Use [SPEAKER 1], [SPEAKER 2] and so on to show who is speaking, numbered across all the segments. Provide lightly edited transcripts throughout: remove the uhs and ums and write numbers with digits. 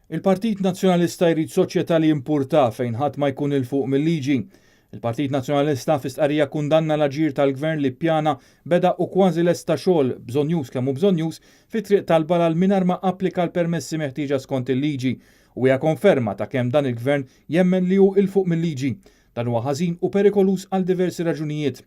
[SPEAKER 1] Il-Partit Nazzjonalista jrid soċjetà li jimpurtah fejn ħadd ma jkun 'il fuq mil-liġi. Il-Partit Nazzjonalista fi stqarrija kkundanna l-aġir tal-Gvern li ppjana, beda u kważi lesta xogħol bżonnjuż kemm hu bżonnjuż fi Triq tal-Balal mingħajr ma applika l-permessi meħtieġa skont il-liġi u hija konferma ta' kemm dan il-Gvern jemmen li hu 'il fuq mil-liġi. Dan huwa ħażin u perikoluż għal diversi raġunijiet.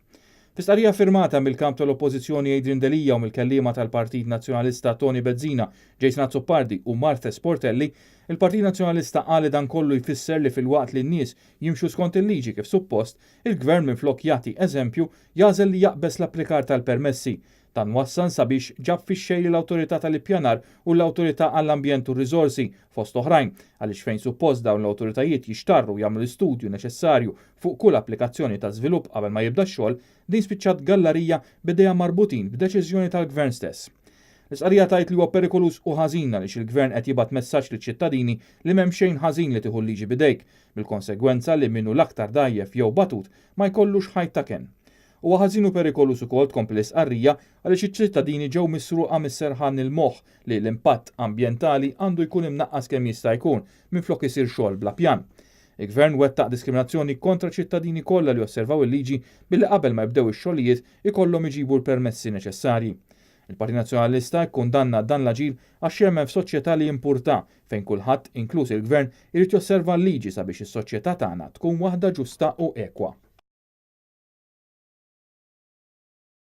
[SPEAKER 1] Fi stqarrija ffirmata mill-Kap tal-Oppożizzjoni Adrian Delia u mill-kelliema tal-Partit Nazzjonalista Toni Bezzina, Jason Azzopardi u Marthe Sportelli, il-Partit Nazzjonalista qal li dan kollu jfisser li filwaqt li n-nies jimxu skont il-liġi kif suppost, il-Gvern minflok jagħti eżempju, jagħżel li jaqbeż l-applikar tal-permessi. Dan wassal sabiex ġab fix-xejn lill-Awtorità tal-Ippjanar u l-Awtorità għall-Ambjent u r-Riżorsi, fost oħrajn, għaliex fejn suppost dawn l-awtoritajiet jixtarru u jagħmlu l-istudju neċessarju fuq kull applikazzjoni ta' żvilupp qabel ma jibda x-xogħol, din spiċċat gallarija b'idejha marbutin b'deċiżjoni tal-Gvern stess. L-istqarrija tgħid li huwa perikoluż u ħażin għaliex il-Gvern qed jibgħat messaġġ liċ-ċittadini li m'hemm xejn ħażin li tieħu l-liġi b'idejk, bil-konsegwenza li min hu l-aktar dgħajjef jew batut ma jkollux ħajt ta' kenn. Huwa ħażin u perikoluż ukoll, tkompli l-istqarrija, għaliex iċ-ċittadini ġew misruqa mis-serħan il-moħħ li l-impatt ambjentali għandu jkun imnaqqas kemm jista' jkun minflok isir xogħol bla pjan. Il-Gvern wettaq diskriminazzjoni kontra ċittadini kollha li josservaw il-liġi billi qabel ma jibdew ix-xogħlijiet ikollhom iġibu l-permessi neċessarji. Il-Partit Nazzjonalista kkundanna dan l-aġir għax jemmen f'soċjetà li jimpurtha fejn kulħadd, inkluż il-Gvern, irid josserva l-liġi sabiex is-soċjetà tagħna tkun waħda ġusta u ekwa.